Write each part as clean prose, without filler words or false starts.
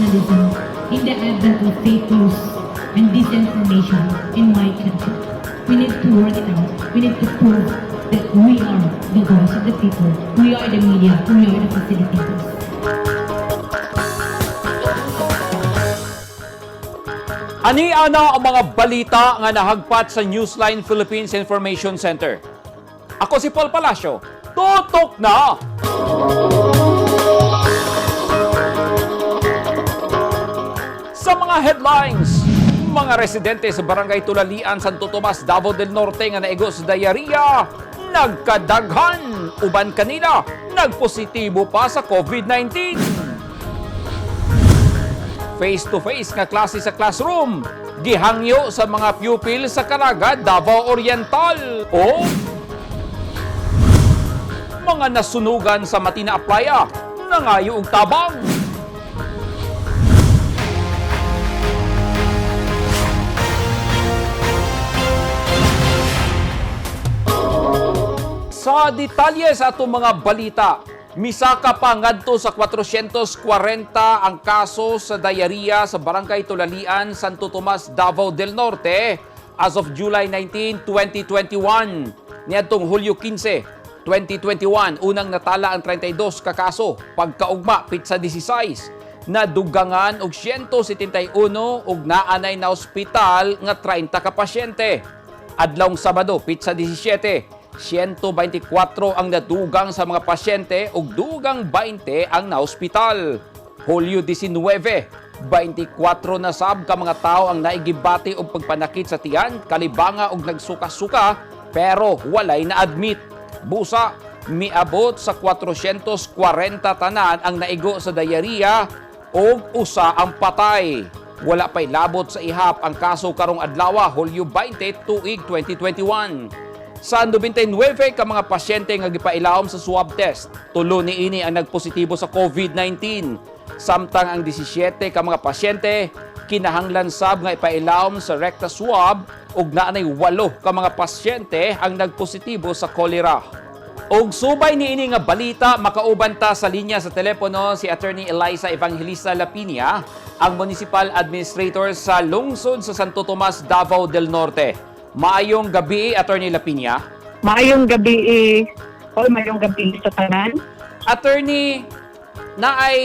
journalism in the advent of fake news and disinformation in my country. We need to work it out. We need to prove that we are the voice of the people. We are the media. We are the facilitators. Ani ana ang mga balita nga nahagpat sa Newsline Philippines Information Center. Ako si Paul Palacio. Tutok na! Sa mga headlines, mga residente sa Barangay Tulalian, Santo Tomas, Davao del Norte nga naigo sa diarrhea, nagkadaghan. Uban kanila, nagpositibo pa sa COVID-19. Face-to-face nga klase sa classroom, gihangyo sa mga pupil sa Caraga, Davao Oriental. O mga nasunugan sa Matina Playa, nangayo og tabang. Sa detalye sa atong mga balita, misaka pa ngadto sa 440 ang kaso sa diarrhea sa Barangay Tulalian, Santo Tomas, Davao del Norte as of July 19, 2021. Niadtong Hulyo 15, 2021, unang natala ang 32 ka kaso, pagkaugma pitsa 16, nadugangan og 171 ug naanay na ospital nga 30 ka pasyente. Adlawng Sabado, pitsa 17, 124 ang nadugang sa mga pasyente ug dugang 20 ang naospital. Hulyo 19, 24 na sab ka mga tao ang naigibati og pagpanakit sa tiyan, kalibanga og nagsuka-suka pero walay na-admit. Busa, miabot sa 440 tanan ang naigo sa diarrhea ug usa ang patay. Wala pa'y labot sa ihap ang kaso karong adlaw, Hulyo 20, tuig 2021. Sa 99 ka mga pasyente nga gipailawom sa swab test, tulo niini ang nagpositibo sa COVID-19. Samtang ang 17 ka mga pasyente kinahanglan sab nga ipailawom sa rectal swab ug naanay 8 ka mga pasyente ang nagpositibo sa cholera. Og subay niini nga balita, makauban ta sa linya sa telepono si Attorney Eliza Evangelista Lapinia, ang Municipal Administrator sa lungsod sa Santo Tomas, Davao del Norte. Maayong gabi, Attorney Lapinia. Maayong gabi eh. Paul, maayong gabi sa tanan. Attorney, na ay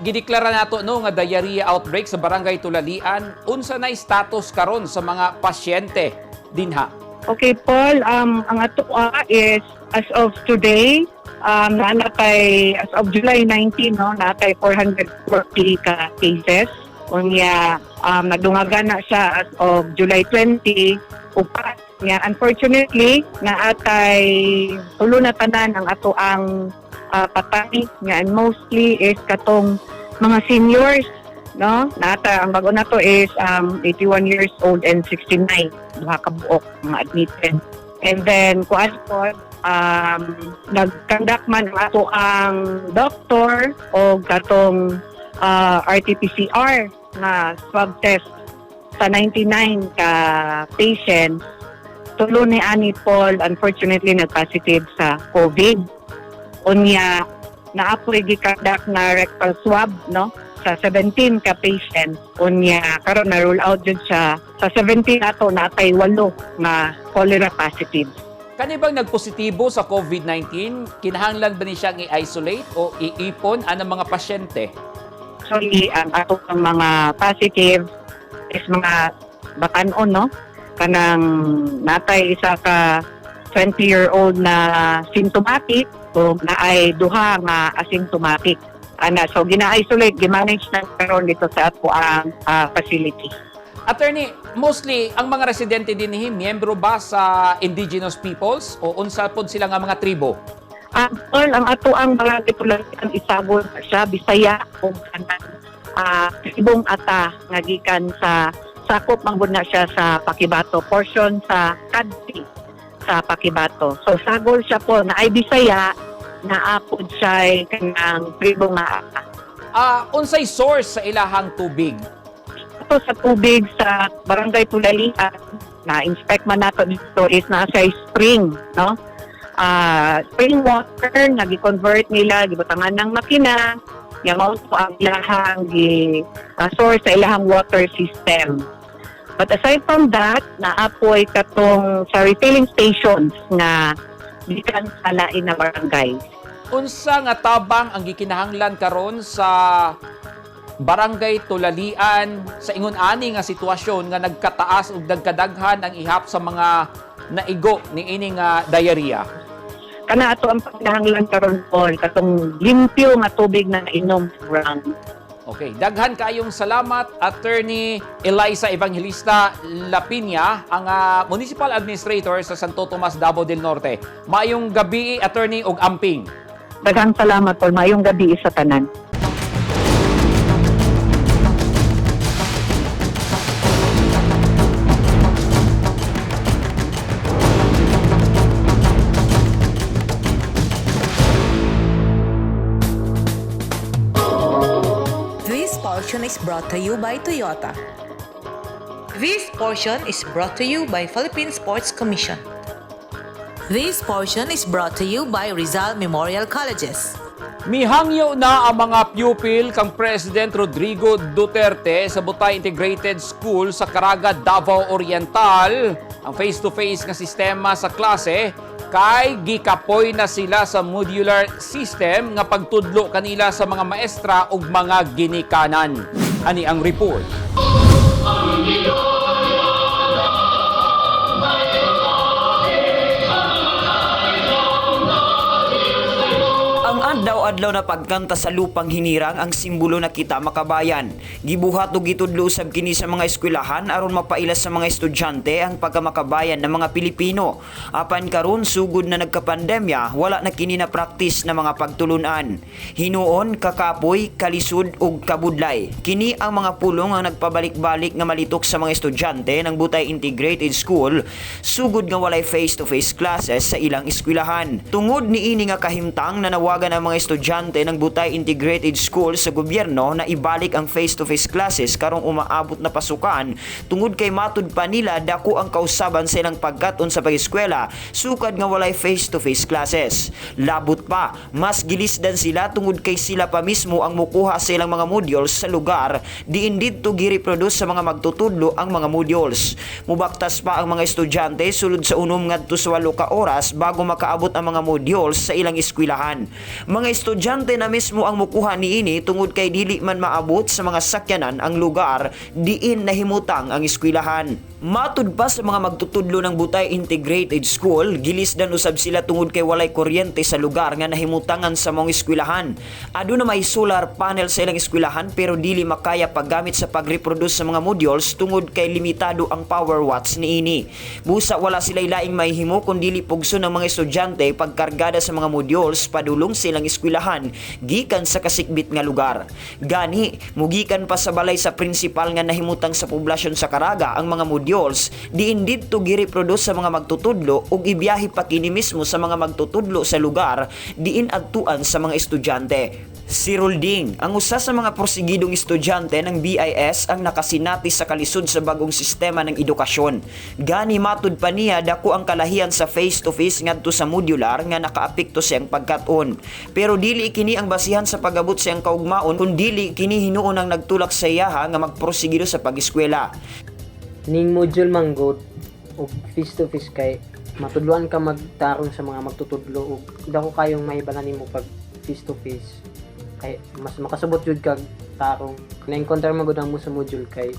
gideklara nato no nga diarrhea outbreak sa Barangay Tulalian, unsa na status karon sa mga pasyente dinha? Okay, Paul, ang ato is as of today, naa kay as of July 19, no, naa kay 440 ka cases. Unya, nagdungagan na siya as of July 20 upat. Nya, unfortunately, naa kay tulo na tanan ang ato ang patay. Nya, and mostly is katong mga seniors, no? Nata ang bago na to is 81 years old and 69, duha ka buok mga admitted. And then kuan po, nag-conduct man ang ato ang doctor o katong RT-PCR nga swab test sa 99 ka patients. Tulo ni ani, Paul, unfortunately nag-positive sa COVID. Unya, naapoy gi-conduct na rectal swab, no, sa 17 ka patient. Unya karon na rule out jud siya. Sa 17 ato, natay 8 nga cholera positive. Kani bang nagpositibo sa COVID-19, kinahanglan ba ni siyang i-isolate o iipon anang mga pasyente? Actually, ang ato ang mga positive is mga batan-on, no, kanang natay isa ka 20-year-old na symptomatic o naay duha nga asymptomatic ana. So gina-isolate, gi-manage na karon dito sa ato ang facility. Attorney, mostly ang mga residente dinhi miyembro ba sa indigenous peoples o unsa pod sila nga mga tribo? All ang ato ang mga ang isagol siya Bisaya o kanang tribong Ata nga gikan sa sakop man gud na siya sa Paquibato, portion sa Kadti sa Paquibato. So sagol siya po na ay Bisaya, naapod siya kanang tribong nga Ata. Unsay source sa ilahang tubig? Ito sa tubig sa Barangay Tulalian na inspect man nato dito is nasa spring, no? Spring water nga gi-convert nila, gibutangan ng makina. Nga mao to ang ilahang gi source sa ilahang water system. But aside from that, naapoy katong sa refilling stations nga gikan sa lain na barangay. Unsa nga tabang ang gikinahanglan karon sa Barangay Tulalian sa ingon ani nga sitwasyon nga nagkataas ug nagkadaghan ang ihap sa mga naigo niini nga diarrhea? Kana ato ang pagkinahanglan karon, Paul, katong limpyo nga tubig na inom ground. Okay, daghan kaayong salamat, Attorney Eliza Evangelista Lapinya, ang Municipal Administrator sa Santo Tomas, Davao del Norte. Maayong gabi, Attorney, ug amping. Daghang salamat, Paul. Maayong gabi sa tanan. This portion is brought to you by Toyota. This portion is brought to you by Philippine Sports Commission. This portion is brought to you by Rizal Memorial Colleges. Mihangyo na ang mga pupil kang President Rodrigo Duterte sa Butay Integrated School sa Caraga, Davao Oriental. Ang face-to-face nga sistema sa klase kay gikapoy na sila sa modular system nga pagtudlo kanila sa mga maestra ug mga ginikanan. Ani ang report. Ang adlaw-adlaw na pagkanta sa lupang hinirang ang simbolo na kita makabayan. Gibuhat ug gitudlo usab kini sa mga eskwelahan aron mapaila sa mga estudyante ang pagkamakabayan ng mga Pilipino. Apan karon sugod na nagkapandemya, wala na kini na praktis na mga pagtulunan. Hinuon, kakapoy, kalisod ug kabudlay. Kini ang mga pulong ang nagpabalik-balik nga malitok sa mga estudyante ng Butay Integrated School sugod nga walay face-to-face classes sa ilang eskwelahan. Tungod niini nga kahimtang, nanawagan ang mga estudyante ng Butay Integrated School sa gobyerno na ibalik ang face-to-face classes karong umaabot na pasukan tungod kay matud pa nila dako ang kausaban sa ilang pagkat-on sa pag-eskwela sukad nga walay face-to-face classes. Labot pa, mas gilisdan sila tungod kay sila pa mismo ang mukuha sa ilang mga modules sa lugar diin didto gi-reproduce sa mga magtutudlo ang mga modules. Mubaktas pa ang mga estudyante sulod sa 6 ngadto sa 8 ka oras bago makaabot ang mga modules sa ilang eskwelahan. Mga estudyante na mismo ang mukuha niini tungod kay dili man maabot sa mga sakyanan ang lugar diin nahimutang ang eskwelahan. Matud pa sa mga magtutudlo ng Butay Integrated School, gilisdan usab sila tungod kay walay kuryente sa lugar nga nahimutangan sa mong eskwelahan. Aduna may solar panel sa ilang eskwelahan pero dili makaya paggamit sa pag-reproduce sa mga modules tungod kay limitado ang power watts niini. Busa wala sila laing mahihimo kun dili pugso ng mga estudyante pagkargada sa mga modules padulong sa ilang eskwelahan gikan sa kasikbit nga lugar. Gani, mugikan pa sa balay sa principal nga nahimutang sa poblasyon sa Caraga ang mga modules diin didto gi-reproduce sa mga magtutudlo ug ibiyahe pa kini mismo sa mga magtutudlo sa lugar diin adtuan sa mga estudyante. Si Rolding, ang usa sa mga porsigidong estudyante ng BIS ang nakasinati sa kalisod sa bagong sistema ng edukasyon. Gani matud pa niya dako ang kalahian sa face-to-face ngadto sa modular nga nakaapekto siyang pagkat-on. Pero dili kini ang basihan sa pag-abot siyang kaugmaon kun dili kini hinuon ang nagtulak sa iyaha nga magprosigido sa pag-eskwela. Ning module manggod og face to face kay matudloan ka magtarong sa mga magtutudlo ug dako kayong mahibalan nimo pag face to face kay mas makasabot jud kag tarong. Na-encounter man gud mo sa module kay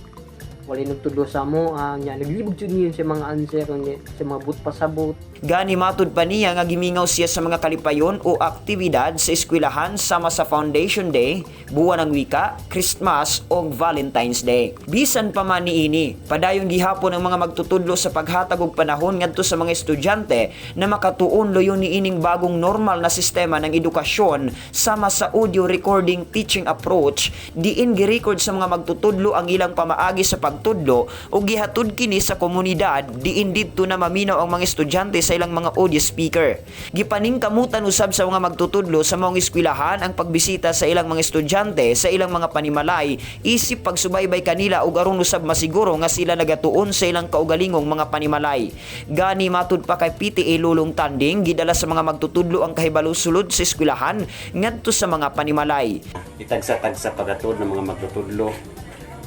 walay nagtudlo sa mo nya naglibog jud niyon sa mga answer nya, sa mga but pasabot. Gani matud pa niya nga gimingaw siya sa mga kalipayon o aktibidad sa eskwelahan sama sa Foundation Day, Buwan ng Wika, Christmas o Valentine's Day. Bisan pa man niini, padayon gihapon ang mga magtutudlo sa paghatag og panahon ngadto sa mga estudyante na makatuon luyon niining bagong normal na sistema ng edukasyon sama sa audio recording teaching approach diin gi-record sa mga magtutudlo ang ilang pamaagi sa pagtudlo ug gihatod kini sa komunidad diin didto na maminaw ang mga estudyante sa ilang mga audio speaker. Gipaningkamutan usab sa mga magtutudlo sa mga eskwelahan ang pagbisita sa ilang mga estudyante sa ilang mga panimalay isip pagsubaybay kanila ug aron usab masiguro nga sila nagatuon sa ilang kaugalingong mga panimalay. Gani matud pa kay PTA Lulong Tanding gidala sa mga magtutudlo ang kahibalo sulod sa eskwelahan ngadto sa mga panimalay. Itagsa-tagsa pagatud ng mga magtutudlo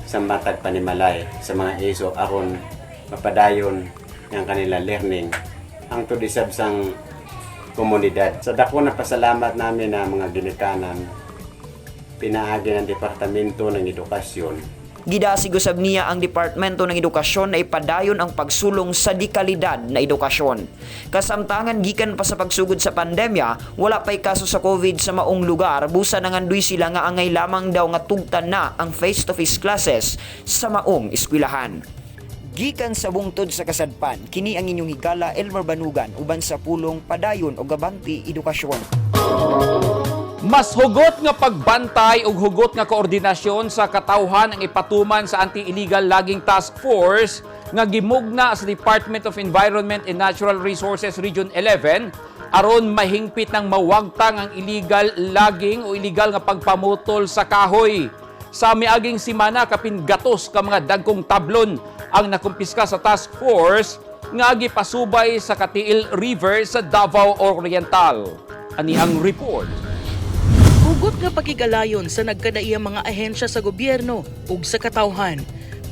sa matag panimalay sa mga iso aron mapadayon ang kanila learning ang tudisab sang komunidad. Sa dako na pasalamat namin na mga ginikanan, pinaagi ng Departamento ng Edukasyon. Gidasig usab niya ang Departamento ng Edukasyon na ipadayon ang pagsulong sa dikalidad na edukasyon. Kasamtangan, gikan pa sa pagsugod sa pandemya, wala pa'y kaso sa COVID sa maong lugar, busa nanganduy sila nga angay lamang daw nga tugtan na ang face-to-face classes sa maong eskwelahan. Gikan sa bungtod sa kasadpan, kini ang inyong higala Elmer Banugan uban sa pulong Padayon o Gabanti Edukasyon. Mas hugot nga pagbantay ug hugot nga koordinasyon sa katawhan ang ipatuman sa Anti-Illegal Logging Task Force nga gimugna sa Department of Environment and Natural Resources Region 11 aron mahingpit ng mawagtang ang illegal logging o illegal nga pagpamutol sa kahoy. Sa miaging simana, kapin gatos ka mga dagkong tablon ang nakumpiska sa task force nga gipasubay sa Katiil River sa Davao Oriental. Ani ang report. Hugot nga pakigalayon sa nagkadaiyang mga ahensya sa gobyerno ug sa katawhan.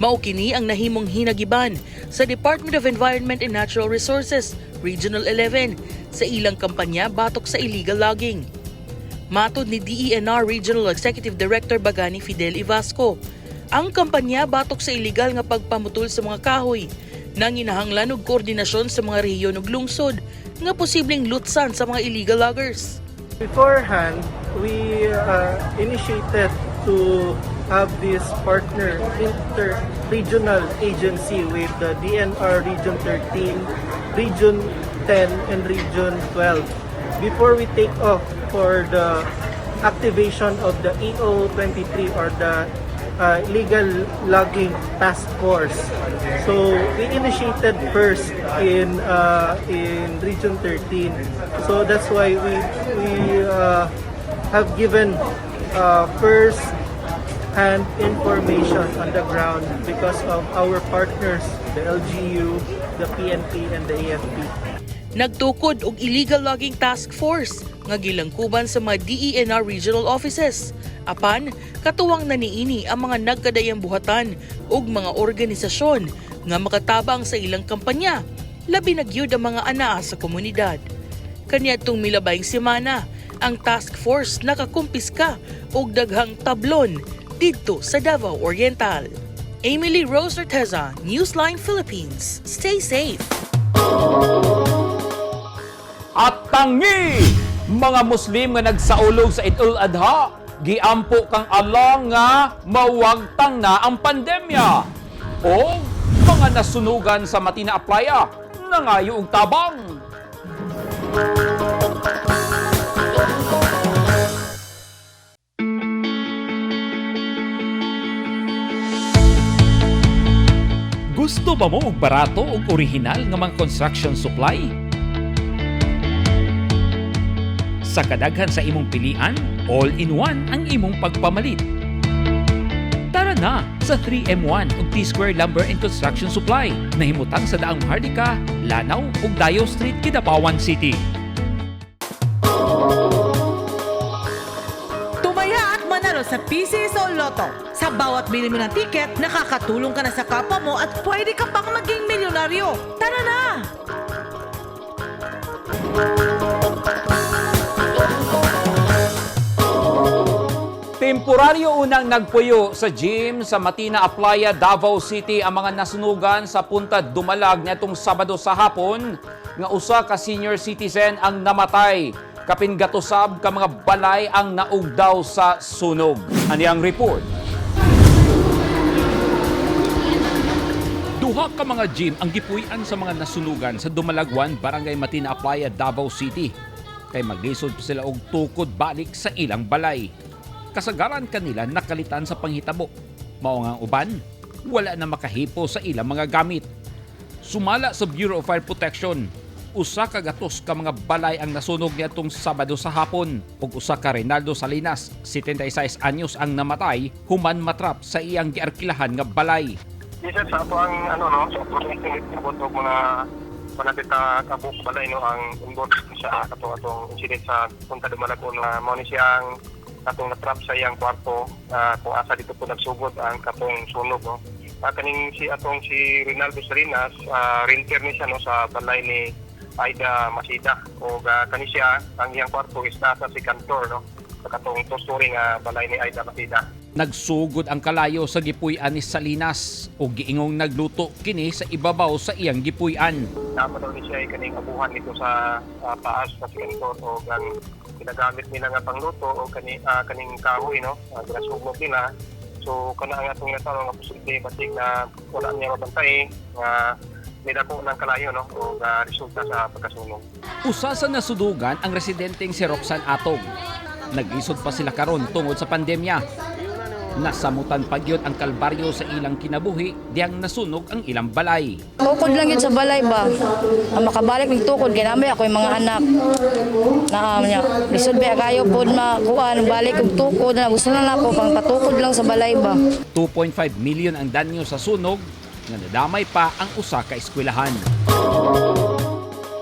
Mao kini ang nahimong hinagiban sa Department of Environment and Natural Resources Regional 11 sa ilang kampanya batok sa illegal logging. Matod ni DENR Regional Executive Director Bagani Fidel Ivasco, ang kampanya batok sa illegal nga pagpamutol sa mga kahoy nanginahanglan og koordinasyon sa mga rehiyon ug lungsod nga posibleng lutsan sa mga illegal loggers. Beforehand, we initiated to have this partner inter-regional agency with the DNR Region 13, Region 10, and Region 12. Before we take off for the activation of the EO 23 or the legal logging task force. So we initiated first in Region 13. So that's why we have given first hand information on the ground because of our partners, the LGU, the PNP, and the AFP. Nagtukod og Illegal Logging Task Force nga gilangkuban sa mga DENR regional offices. Apan, katuwang na niini ang mga nagkadayang buhatan ug mga organisasyon nga makatabang sa ilang kampanya. Labi na gyud ang mga anaa sa komunidad. Kaniadtong milabayng semana, ang task force nakakumpiska og daghang tablon didto sa Davao Oriental. Emily Rose Orteza, Newsline Philippines. Stay safe. At tangi mga Muslim nga nagsaulog sa Eid al-Adha, giampo kang Allah nga mawagtang na ang pandemya. O mga nasunugan sa Matina Aplaya, nangayo og tabang. Gusto ba mo og barato ug orihinal nga mga construction supply? Sa kadaghan sa imong pilian, all-in-one ang imong pagpamalit. Tara na sa 3M1 ug T-Square Lumber and Construction Supply na himutang sa Daang Maharlika, Lanao ug Dayo Street, Kidapawan City. Tumaya at manalo sa PCSO Lotto. Sa bawat bili mo ng ticket, nakakatulong ka na sa kapwa mo at pwede ka pang maging milyonaryo. Tara na! Temporaryo unang nagpuyo sa gym sa Matina Aplaya, Davao City ang mga nasunugan sa Punta Dumalag nitong Sabado sa hapon nga usa ka senior citizen ang namatay. Kapin gatusab ka mga balay ang naugdaw sa sunog. Ani ang report. Duha ka mga gym ang gipuy-an sa mga nasunugan sa Dumalagwan, Barangay Matina Aplaya, Davao City. Kay maglisod pa sila og tukod balik sa ilang balay. Kasagaran kanila nakalitan sa panghitabo. Mao nga ang uban, wala na makahipo sa ilang mga gamit. Sumala sa Bureau of Fire Protection, usa ka gatos ka mga balay ang nasunog niadtong Sabado sa hapon ug usa ka Reynaldo Salinas, 76 anyos, ang namatay human matrap sa iyang giarkilahan nga balay. Bisan sa ato ang ano no, sa ato ang estimate abot og mga malapit na kabuk balay no ang involved sa ato atong incident sa Punta Dumalagon nga mao ni siya ang Atong natrap sa iyang kwarto kung asa dito po nagsugod ang katong sunog, no. Kaning si atong si Rinaldo Salinas, renter ni siya, no, sa balay ni Aida Masida o kani siya, ang iyang kwarto is nasa second floor, no, sa katong two-story nga balay ni Aida Masida. Nagsugod ang kalayo sa gipuy-an ni Salinas ug giingong nagluto kini sa ibabaw sa iyang gipuy-an. Dapat daw ni siya ay kaning abuhan nito sa taas sa second floor o ang ginagamit nila nga pangluto o kani kaning kahoy, no, ginasunog nila. So kana ang atong natawag nga posible batik na wala niya mabantay nga nidako ng kalayo, no, o resulta sa pagkasunog. Usa sa nasudugan ang residenteng si Roxanne Atog. Naglisod pa sila karon tungod sa pandemya. Nasamutan pa gyud ang kalbaryo sa ilang kinabuhi diyang nasunog ang ilang balay. Tukod lang yun sa balay ba. Ang makabalik ng tukod, ginamay ako yung mga anak. Na niya, lisod ba kayo pod makuan balik og tukod na gusto na nako pang patukod lang sa balay ba. 2.5 million ang danyo sa sunog nga nadamay pa ang usa ka eskwelahan.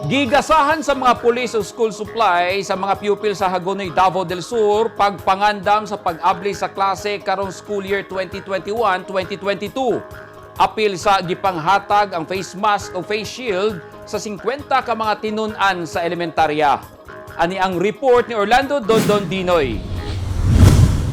Gigasahan sa mga pulis o school supply sa mga pupil sa Hagonoy, Davao del Sur pagpangandam sa pag-abli sa klase karong school year 2021-2022. Apil sa gipanghatag ang face mask o face shield sa 50 ka mga tinun-an sa elementarya. Ani ang report ni Orlando Dondon Dinoy.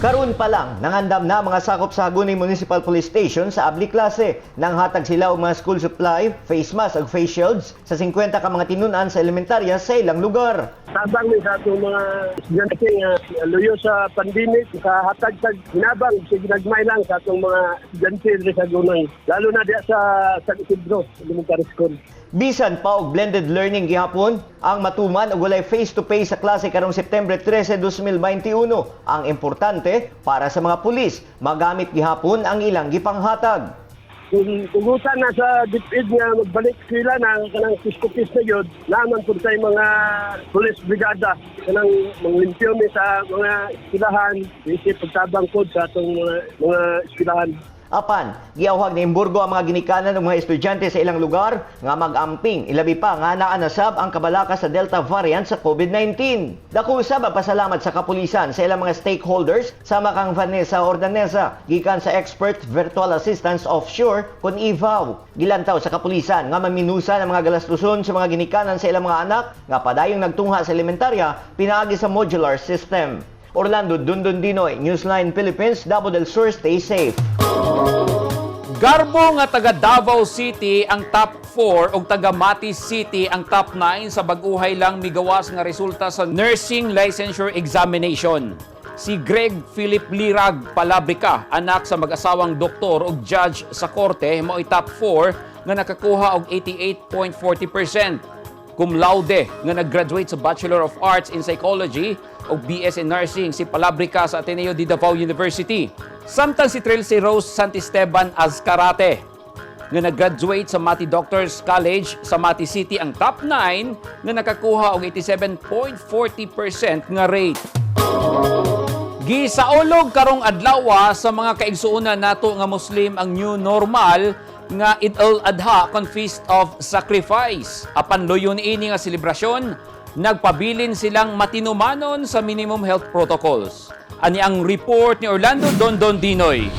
Karon pa lang, nangandam na mga sakop sa Hagonoy Municipal Police Station sa abli klase. Nanghatag sila og mga school supply, face mask ug face shields sa 50 ka mga tinun-an sa elementarya sa ilang lugar. Tabang mi sa atong mga estudyante nga luyo sa pandemic, sa hatag sa hinabang sa ginagmay lang sa atong mga estudyante diri sa Gunay. Lalo na diya sa San Isidro Elementary School. Bisan pa og blended learning gihapon ang matuman og walay face-to-face sa klase karong September 13, 2021. Ang importante para sa mga pulis, magamit gihapon ang ilang gipanghatag. Kung tugutan na sa DepEd nga magbalik sila na kanang face-to-face na yun, naman po tayo mga police brigada kanang manglimpyo mi sa mga eskwelahan, isip pagtabang kod sa atong mga eskwelahan. Apan, giawhag ni Imburgo ang mga ginikanan ng mga estudyante sa ilang lugar nga mag-amping. Ilabi pa nga naa na sab ang kabalaka sa Delta variant sa COVID-19. Dako usab ang pasalamat sa kapulisan sa ilang mga stakeholders sama kang Vanessa Ordaneza gikan sa Expert Virtual Assistance Offshore kon IVAW. Gilantaw sa kapulisan nga maminusan ang mga galastuson sa mga ginikanan sa ilang mga anak nga padayong nagtungha sa elementarya pinaagi sa modular system. Orlando Dundon Dinoy, Newsline Philippines, Davao del Sur, stay safe. Garbo nga taga Davao City ang top 4 ug taga Mati City ang top 9 sa bag-uhay lang migawas nga resulta sa nursing licensure examination. Si Greg Philip Lirag Palabrica, anak sa mag-asawang doktor ug judge sa korte, mao'y top 4 nga nakakuha og 88.40%. Cum laude nga nag-graduate sa Bachelor of Arts in Psychology o BS in Nursing si Palabrica sa Ateneo de Davao University. Samtang si Trilcy Rose Santisteban Azcarate nga nag-graduate sa Mati Doctors College sa Mati City ang top 9 nga nakakuha og 87.40% nga rate. Gisaulog karong adlaw sa mga kaigsuonan nato nga Muslim ang new normal nga Eid al-Adha kon Feast of Sacrifice. Apan luyon ini nga selebrasyon, nagpabilin silang matinumanon sa minimum health protocols. Ani ang report ni Orlando Dondon Dinoy.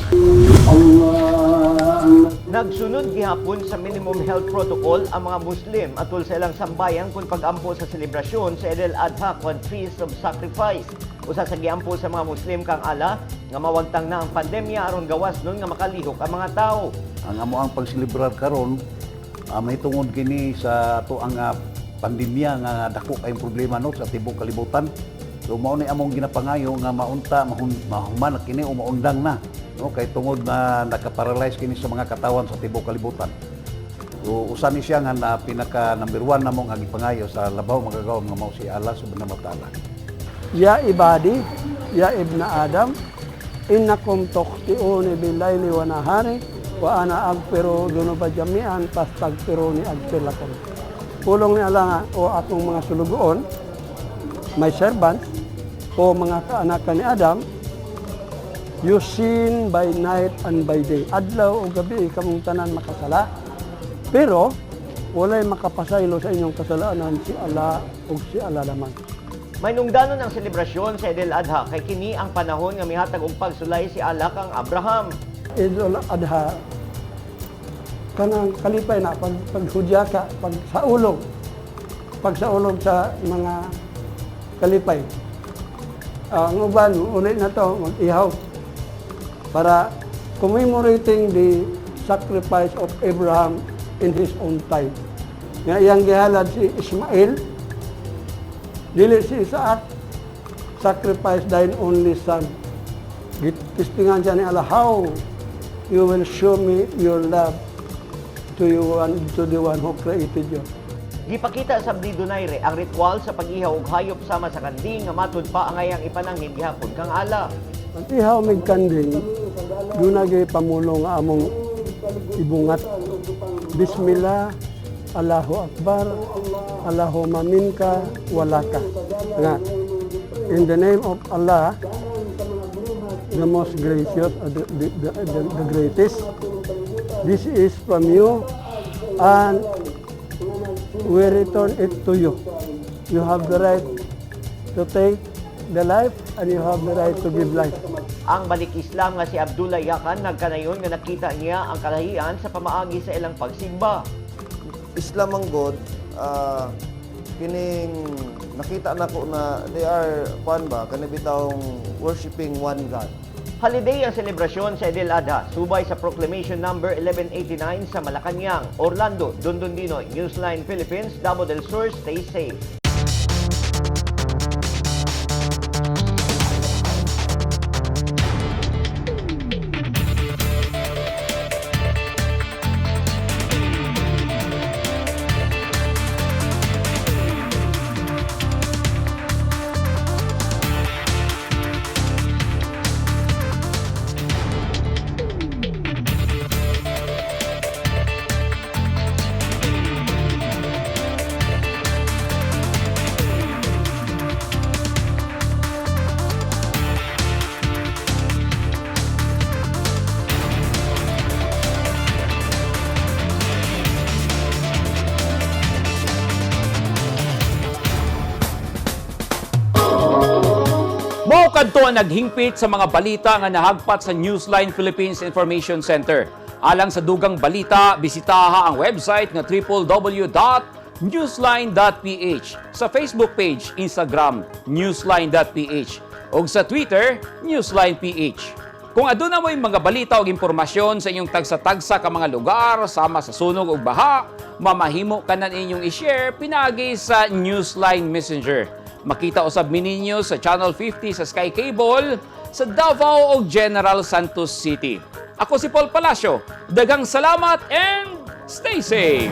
Nagsunod gihapon sa minimum health protocol ang mga Muslim atol sa ilang sambayan kung pag-ampo sa selebrasyon sa Eid al-Adha kon Feast of Sacrifice. Usa sa giampo sa mga Muslim kang ala nga mawagtang na ang pandemya aron gawas nun nga makalihok ang mga tao. Ang amo ang pagselebrar karon mahitungod kini sa ato ang pandemya nga dako kayong problema, no, sa tibuok kalibutan. So mao ni among ginapangayo nga maunta mahuman na kini o maundang na, no, kay tungod na nakaparalyze kini sa mga katawan sa tibuok kalibutan. So usa ni siya nga na pinaka number one namong nga gipangayo sa labaw makagagahom nga mao si Allah subhanahu wa ta'ala. يا عبادي يا ابن آدم إنكم تخطئون بالليل ونهار وأنا أغفر الذنوب جميعا فاستغفروني أغفر لكم. Pulong ni Allah nga, o akong mga sulugoon, my servants, o mga kaanakan ni Adam, you sin by night and by day. Adlaw o gabi, kamong tanan makasala. Pero, walay makapasaylo sa inyong kasalanan si Allah o si Allah lamang. Mainungdanon ang selebrasyon sa Eid al-Adha kay kini ang panahon nga mihatag og pagsulay si Allah kang Abraham. Eid al-Adha, kanang kalipay na pag paghudya ka, pag saulog sa mga kalipay. Ang uban, uli na to, mag-ihaw para commemorating the sacrifice of Abraham in his own time. Nga iyang gihalad si Ismail, dili si Isaac, sacrifice thine only son. Gitistingan siya ni Allah, "How you will show me your love to you one, to the one who created you?" Gipakita sab ni Donaire ang ritual sa pag-ihaw og hayop sama sa kanding nga matud pa ang iyang ipananghin gihapon kang Allah. Pag ihaw mig kanding, duna gyud pamulo nga among ibungat. Bismillah, Allahu Akbar, Allahumma minka walaka. Nga, in the name of Allah, the most gracious, the greatest, this is from you, and we return it to you. You have the right to take the life and you have the right to give life. Ang balik Islam nga si Abdullah Yakan nagkanayon nga nakita niya ang kalahian sa pamaagi sa ilang pagsimba. Islam ang God, kining nakita nako na they are kuan ba, kani bitawng worshiping one God. Holiday ang selebrasyon sa Eid al-Adha, subay sa Proclamation Number 1189 sa Malacañang. Orlando Dondondino, Newsline Philippines, Davao del Sur, stay safe. Mao kadto ang naghingpit sa mga balita nga nahagpat sa Newsline Philippines Information Center. Alang sa dugang balita, bisitaha ang website nga www.newsline.ph, sa Facebook page, Instagram, newsline.ph ug sa Twitter, newsline.ph. Kung aduna mo'y mga balita o impormasyon sa inyong tagsa-tagsa ka mga lugar sama sa sunog ug baha, mamahimo ka na inyong i-share pinaagi sa Newsline Messenger. Makita usab mi ninyo sa Channel 50 sa Sky Cable sa Davao ug General Santos City. Ako si Paul Palacio. Daghang salamat and stay safe.